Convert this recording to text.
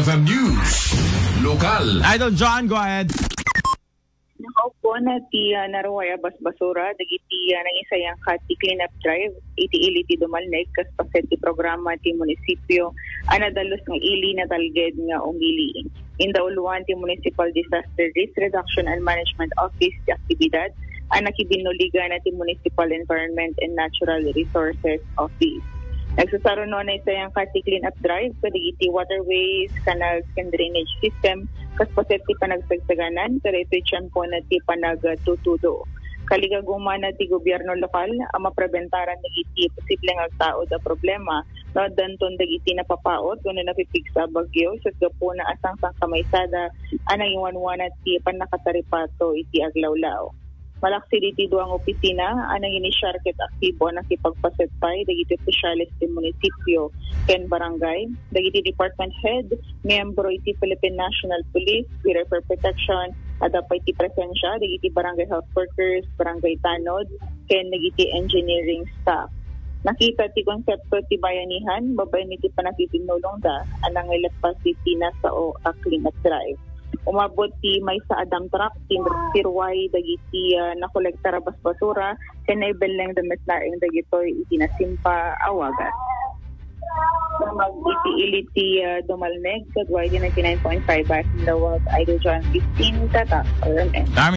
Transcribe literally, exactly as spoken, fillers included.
The news. Lokal. Idol John, go ahead. Nakaupo na ti, ah, naruay a basbasura dagiti, ah, nangisayangkat ti cleanup drive iti ili ti Dumalneg kas paset ti programa ti munisipyo a nadalus nga ili natalged nga umili. Indauluan ti Municipal Disaster Risk Reduction and Management Office ti aktibidad a nakibinnuligan na ti Municipal Environment and Natural Resources Office. Nagsasaruno na isayangkat ti clean-up drive kadagiti waterways, canals, ken drainage system kas paset ti panagsagsaganan, kada itoy tiempo na ti panagtutudo. Kaligagumana ti gobyerno lokal a mapreventaran dagiti posibleng agtaud a problema no addanton dagiti napapaut wenno napipigsa a bagyo, ket gapuna a sangsangkamaysada a nangiwanwanat ti pannakasaripato iti aglawlaw. Malaksid iti dua nga opisina a nanginisyar ket aktibo a nakipagpaset pay dagiti opisyales ti munisipyo ken barangay, dagiti department head, miyembro iti Philippine National Police, Bureau for Protection, adda pay ti presensya dagiti barangay health workers, barangay tanod, ken dagiti engineering staff. Nakita ti konsepto ti bayanihan babaen iti panakitinnulongda a nangileppas iti nasao a clean-up drive. Umabot ti maysa a dump truck ti tiruay dagiti, ah, nakolektar a basbasura ken naibellengda met laeng dagitoy iti nasimpa a wagas. Iti ili ti, ah, Dumalneg, kadua iti ninety-nine point five F M Lawag, Idol John fifteen, Tatak, R M N.